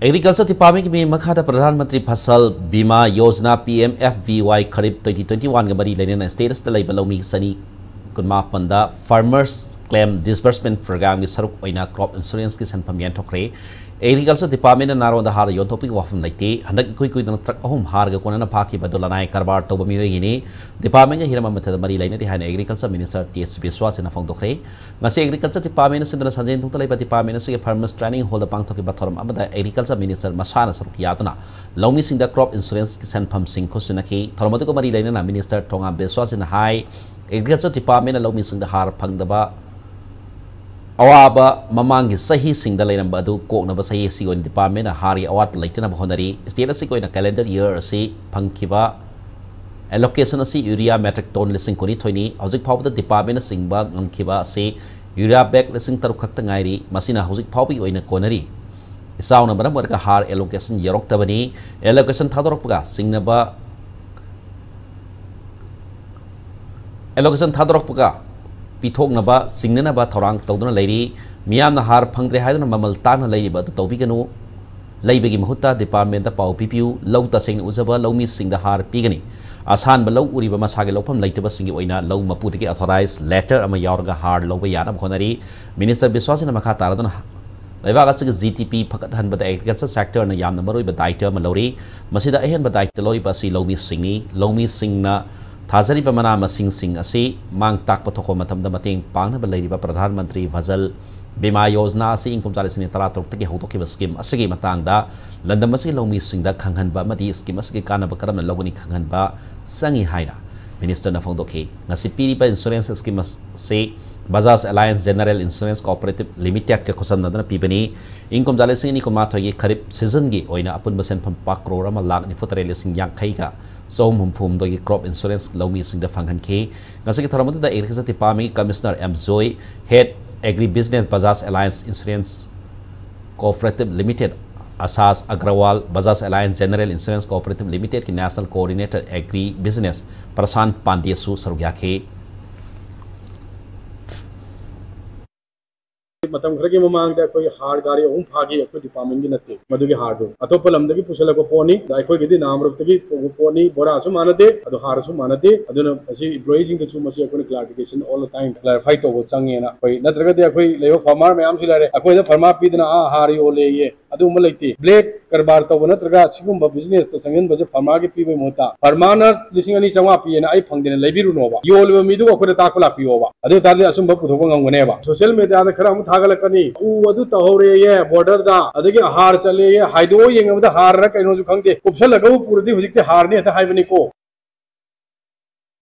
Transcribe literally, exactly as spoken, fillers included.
Agriculture Department ꯀꯤ ꯃꯈꯥꯗ Pradhan Mantri Fasal bima Yojana, P M F B Y, ꯈꯔꯤꯞ twenty twenty-one ꯒ ꯃꯔꯤ ꯂꯩꯅꯅ state ꯑꯁꯤꯗ ꯂꯩꯕ ꯂꯧꯃꯤ ꯆꯅꯤ ꯀꯨꯟꯃꯥꯄꯟꯗ Farmers Claim Disbursement Program ꯒꯤ ꯁꯔꯨꯛ ꯑꯣꯏꯅ crop insurance ꯀꯤ ꯁꯦꯟꯐꯝ ꯌꯦꯟꯊꯣꯛꯈ꯭ꯔꯦ꯫ Agriculture Department ꯅ ꯅꯥꯔꯣꯟꯗ ꯍꯥꯔ ꯌꯣꯟꯊꯣꯛꯄꯒꯤ ꯋꯥꯐꯝ ꯂꯩꯇꯦ꯫ ꯍꯟꯗꯛ ꯏꯀꯨꯏ ꯀꯨꯏꯗꯅ truck ꯑꯍꯨꯝ ꯍꯥꯔꯒ ꯀꯣꯟꯅꯅ ꯐꯥꯈꯤꯕ ꯑꯗꯨ ꯂꯅꯥꯏ ꯀꯔꯕꯥꯔ ꯇꯧꯕ ꯃꯤꯑꯣꯏꯒꯤꯅꯤ꯫ Department ꯒ ꯍꯤꯔꯝ ꯑꯃꯠꯇꯗ ꯃꯔꯤ ꯂꯩꯅꯗꯦ ꯍꯥꯏꯅ Agriculture Minister T H ꯕꯤꯁ꯭ꯋꯥꯁꯤꯅ ꯐꯣꯡꯗꯣꯛꯈ꯭ꯔꯦ꯫ ꯉꯁꯤ Agriculture Department ꯅ ꯁꯤꯟꯗꯨꯅ ꯁꯟꯖꯦꯟ ꯊꯣꯡꯗ ꯂꯩꯕ department ꯑꯁꯤꯒꯤ Farmers Training Hall ꯗ ꯄꯥꯡꯊꯣꯛꯈꯤꯕ ꯊꯧꯔꯝ ꯑꯃꯗ Agriculture Minister ꯃꯁꯥꯅ ꯁꯔꯨꯛ ꯌꯥꯗꯨꯅ ꯂꯧꯃꯤꯁꯤꯡꯗ crop insurance ꯀꯤ ꯁꯦꯟꯐꯝꯁꯤꯡ ꯈꯨꯠꯁꯤꯟꯅꯈꯤ꯫ ꯊꯧꯔꯝ ꯑꯗꯨꯒ ꯃꯔꯤ ꯂꯩꯅꯅ Minister ꯊꯣꯉꯥꯝ ꯕꯤꯁ꯭ꯋꯥꯁꯤꯅ ꯍꯥꯏ, Agriculture Department ꯅ ꯂꯧꯃꯤꯁꯤꯡꯗ ꯍꯥꯔ ꯐꯪꯗꯕ ꯑꯋꯥꯕ ꯃꯃꯥꯡꯒꯤ ꯆꯍꯤꯁꯤꯡꯗ ꯂꯩꯔꯝꯕ ꯑꯗꯨ ꯀꯣꯛꯅꯕ ꯆꯍꯤ ꯑꯁꯤꯒꯤ ꯑꯣꯏꯅ department ꯅ ꯍꯥꯔꯒꯤ ꯑꯋꯥꯠꯄ ꯂꯩꯇꯅꯕ ꯍꯣꯠꯅꯔꯤ꯫ State ꯑꯁꯤꯒꯤ ꯑꯣꯏꯅ calendar year ꯑꯁꯤ ꯐꯪꯈꯤꯕ allocation ꯑꯁꯤ urea metric ton ꯂꯤꯁꯤꯡ ꯀꯨꯟꯅꯤꯊꯣꯏꯅꯤ꯫ ꯍꯧꯖꯤꯛ ꯐꯥꯎꯕꯗ department ꯅ ꯆꯤꯡꯕ ꯉꯝꯈꯤꯕ ꯑꯁꯤ urea bag ꯂꯤꯁꯤꯡ ꯇꯔꯨꯛ ꯈꯛꯇ ꯉꯥꯏꯔꯤ꯫ ꯃꯁꯤꯅ ꯍꯧꯖꯤꯛ ꯐꯥꯎꯕꯒꯤ ꯑꯣꯏꯅ ꯀꯣꯟꯅꯔꯤ꯫ ꯏꯆꯥꯎꯅ ꯃꯔꯝ ꯑꯣꯏꯔꯒ ꯍꯥꯔ allocation ꯌꯧꯔꯛꯇꯕꯅꯤ꯫ Allocation ꯊꯥꯗꯣꯔꯛꯄꯒ ꯆꯤꯡꯅꯕ, allocation ꯊꯥꯗꯣꯔꯛꯄꯒ ꯄꯤꯊꯣꯛꯅꯕ, ꯆꯤꯡꯅꯅꯕ ꯊꯧꯔꯥꯡ ꯇꯧꯗꯨꯅ ꯂꯩꯔꯤ꯫ ꯃꯤꯌꯥꯝꯅ ꯍꯥꯔ ꯐꯪꯗ꯭ꯔꯦ ꯍꯥꯏꯗꯨꯅ ꯃꯃꯜ ꯇꯥꯡꯅ ꯂꯩꯔꯤꯕ ꯑꯗꯨ ꯇꯧꯕꯤꯒꯅꯨ꯫ ꯂꯩꯕꯒꯤ ꯃꯍꯨꯠꯇ department ꯇ ꯄꯥꯎ ꯄꯤꯕꯤꯌꯨ꯫ ꯂꯧ ꯇꯁꯦꯡꯅ ꯎꯖꯕ ꯂꯧꯃꯤꯁꯤꯡꯗ ꯍꯥꯔ ꯄꯤꯒꯅꯤ꯫ ꯑꯁꯥꯟꯕ ꯂꯧ ꯎꯔꯤꯕ ꯃꯁꯥꯒꯤ ꯂꯧꯐꯝ ꯂꯩꯇꯕꯁꯤꯡꯒꯤ ꯑꯣꯏꯅ ꯂꯧ ꯃꯄꯨꯗꯒꯤ authorize letter ꯑꯃ ꯌꯥꯎꯔꯒ ꯍꯥꯔ ꯂꯧꯕ ꯌꯥꯅꯕ ꯍꯣꯠꯅꯔꯤ꯫ Minister ꯕꯤꯁ꯭ꯋꯥꯁꯤꯅ ꯃꯈꯥ ꯇꯥꯔꯗꯨꯅ ꯂꯩꯕꯥꯛ ꯑꯁꯤꯒꯤ G D P ꯐꯒꯠꯍꯟꯕꯗ agriculture sector ꯅ ꯌꯥꯝꯅ ꯃꯔꯨꯑꯣꯏꯕ ꯗꯥꯏꯇ ꯑꯃ ꯂꯧꯔꯤ꯫ ꯃꯁꯤꯗ ꯑꯍꯦꯟꯕ ꯗꯥꯏꯇ ꯂꯧꯔꯤꯕ ꯑꯁꯤ ꯂꯧꯃꯤꯁꯤꯡꯅꯤ꯫ ꯂꯧꯃꯤꯁꯤꯡꯅ ꯊꯥꯖꯔꯤꯕ ꯃꯅꯥ ꯃꯁꯤꯡꯁꯤꯡ ꯑꯁꯤ ꯃꯥꯡ ꯇꯥꯛꯄ ꯊꯣꯛꯄ ꯃꯇꯝꯗ ꯃꯇꯦꯡ ꯄꯥꯡꯅꯕ ꯂꯩꯔꯤꯕ ꯄ꯭ꯔꯙꯥꯟ ꯃꯟꯇ꯭ꯔꯤ ꯐꯁꯜ ꯕꯤꯃꯥ ꯌꯣꯖꯅꯥ ꯑꯁꯤ ꯏꯪ ꯀꯨꯝꯖꯥ ꯂꯤꯁꯤꯡ ꯑꯅꯤ ꯇꯔꯥꯇꯔꯨꯛꯇꯒꯤ ꯍꯧꯗꯣꯛꯈꯤꯕ scheme ꯑꯁꯤꯒꯤ ꯃꯇꯥꯡꯗ ꯂꯝꯗꯝ ꯑꯁꯤꯒꯤ ꯂꯧꯃꯤꯁꯤꯡꯗ ꯈꯪꯍꯟꯕ ꯑꯃꯗꯤ scheme ꯑꯁꯤꯒꯤ ꯀꯥꯟꯅꯕ ꯀꯔꯝꯅ ꯂꯧꯒꯅꯤ ꯈꯪꯍꯟꯕ ꯆꯪꯏ ꯍꯥꯏꯅ Minister ꯅ ꯐꯣꯡꯗꯣꯛꯈꯤ꯫ ꯉꯁꯤ ꯄꯤꯔꯤꯕ insurance scheme ꯑꯁꯤ Bajaj Allianz General Insurance Cooperative Limited ꯀ ꯈꯨꯠꯁꯝꯅꯗꯨꯅ ꯄꯤꯕꯅꯤ꯫ ꯏꯪ ꯀꯨꯝꯖꯥ ꯂꯤꯁꯤꯡ ꯑꯅꯤ ꯀꯨꯟꯃꯥꯊꯣꯏꯒꯤ ꯈꯔꯤꯞ season ꯒꯤ ꯑꯣꯏꯅ ꯑꯄꯨꯟꯕ ꯁꯦꯟꯐꯝ ꯂꯨꯄꯥ ꯀ꯭ꯔꯣꯔ ꯑꯃ ꯂꯥꯈ ꯅꯤꯐꯨ ꯇꯔꯦꯠ ꯂꯤꯁꯤꯡ ꯌꯥꯡꯈꯩꯒ ꯆꯍꯨꯝ ꯍꯨꯝꯐꯨ ꯍꯨꯝꯗꯣꯏꯒꯤ crop insurance ꯂꯧꯃꯤꯁꯤꯡꯗ ꯐꯪꯍꯟꯈꯤ꯫ ꯉꯁꯤꯒꯤ ꯊꯧꯔꯝ ꯑꯗꯨꯗ Agriculture Department ꯀꯤ Commissioner ꯑꯦꯝ ꯖꯣꯏ, Head Agribusiness Bajaj Allianz Insurance Cooperative Limited ꯑꯁꯥꯁ ꯑꯒ꯭ꯔꯋꯥꯜ, Bajaj Allianz General Insurance Cooperative Limited ꯀꯤ National Coordinator Agribusiness ꯄ꯭ꯔꯁꯥꯟ ꯄꯥꯟꯗꯦꯁꯨ ꯁꯔꯨꯛ ꯌꯥꯈꯤ꯫ ꯃꯇꯝ ꯈꯔꯒꯤ ꯃꯃꯥꯡꯗ ꯑꯩꯈꯣꯏ ꯍꯥꯔ ꯒꯥꯔꯤ ꯑꯍꯨꯝ ꯐꯥꯈꯤ, ꯑꯩꯈꯣꯏ ꯗꯤꯄꯥꯔꯠꯃꯦꯟꯒꯤ ꯅꯠꯇꯦ꯫ ꯃꯗꯨꯒꯤ ꯍꯥꯔꯗꯨ ꯑꯇꯣꯞꯄ ꯂꯝꯗꯒꯤ ꯄꯨꯁꯤꯜꯂꯛꯄ ꯄꯣꯠꯅꯤ꯫ ꯑꯗ ꯑꯩꯈꯣꯏꯒꯤꯗꯤ ꯅꯥꯃꯔꯨꯞꯇꯒꯤ ꯄꯨꯕ ꯄꯣꯠꯅꯤ, ꯕꯣꯔꯥꯁꯨ ꯃꯥꯟꯅꯗꯦ, ꯑꯗꯨ ꯍꯥꯔꯁꯨ ꯃꯥꯟꯅꯗꯦ꯫ ꯑꯗꯨꯅ ꯃꯁꯤ ꯏꯝꯄ꯭ꯂꯣꯌꯤꯁꯤꯡꯗꯁꯨ ꯃꯁꯤ ꯑꯩꯈꯣꯏꯅ clarification all the time clarify ꯇꯧꯕ ꯆꯪꯉꯦꯅ ꯑꯩꯈꯣꯏ, ꯅꯠꯇ꯭ꯔꯒꯗꯤ ꯑꯩꯈꯣꯏ ꯂꯩꯕ ꯐꯥꯔꯃꯔ ꯃꯌꯥꯝꯁꯨ ꯂꯩꯔꯦ, ꯑꯩꯈꯣꯏꯗ ꯐꯥꯔꯃꯔ ꯄꯤꯗꯅ ꯑꯥ ꯍꯥꯔ ꯌꯣꯜꯂꯦꯌꯦ, ꯑꯗꯨꯒꯨꯝꯕ ꯂꯩꯇꯦ꯫ ꯕ꯭ꯂꯦꯛ ꯀꯔꯕꯥꯔ ꯇꯧꯕ ꯅꯠꯇ꯭ꯔꯒ ꯁꯤꯒꯨꯝꯕ ꯕꯤꯖꯤꯅꯦꯁꯇ ꯆꯪꯁꯤꯟꯕꯁꯦ ꯐꯥꯔꯃꯔꯒꯤ ꯄꯤꯕꯒꯤ ꯃꯍꯨꯠꯇ ꯐꯥꯔꯃꯔꯅ ꯂꯤꯁꯤꯡ ꯑꯅꯤ ꯆꯥꯝꯃꯉꯥ ꯄꯤꯌꯦꯅ ꯑꯩ ꯐꯪꯗꯦꯅ ꯂꯩꯕꯤꯔꯨꯅꯣꯕ, ꯌꯣꯜꯂꯤꯕ ꯃꯤꯗꯨꯒ ꯑꯩꯈꯣꯏꯗ ꯇꯥꯛꯄ ꯂꯥꯛꯄꯤꯌꯣꯕ꯫ ꯑꯗꯨ ꯑꯣꯏ ꯇꯥꯔꯗꯤ ꯑꯆꯨꯝꯕ ꯄꯨꯊꯣꯛꯄ ꯉꯝꯒꯅꯦꯕ꯫ ꯁꯣꯁꯤꯌꯦꯜ ꯃꯦꯗꯤꯌꯥꯗ ꯈꯔ ꯑꯃꯨꯛ ꯊꯥꯒꯠꯂꯛꯀꯅꯤ, ꯎ ꯑꯗꯨ ꯇꯧꯍꯧꯔꯦꯌꯦ ꯕꯣꯔꯗꯔꯗ, ꯑꯗꯒꯤ ꯍꯥꯔ ꯆꯠꯂꯦꯌꯦ, ꯍꯥꯏꯗꯣꯛꯑ ꯌꯦꯡꯉꯕꯗ ꯍꯥꯔꯔ ꯀꯩꯅꯣꯁꯨ ꯈꯪꯗꯦ, ꯀꯨꯞꯁꯜꯂꯒꯕꯨ ꯄꯨꯔꯗꯤ ꯍꯧꯖꯤꯛꯇꯤ ꯍꯥꯔꯅꯤ ꯍꯦꯛꯇ ꯍꯥꯏꯕꯅꯤꯀꯣ꯫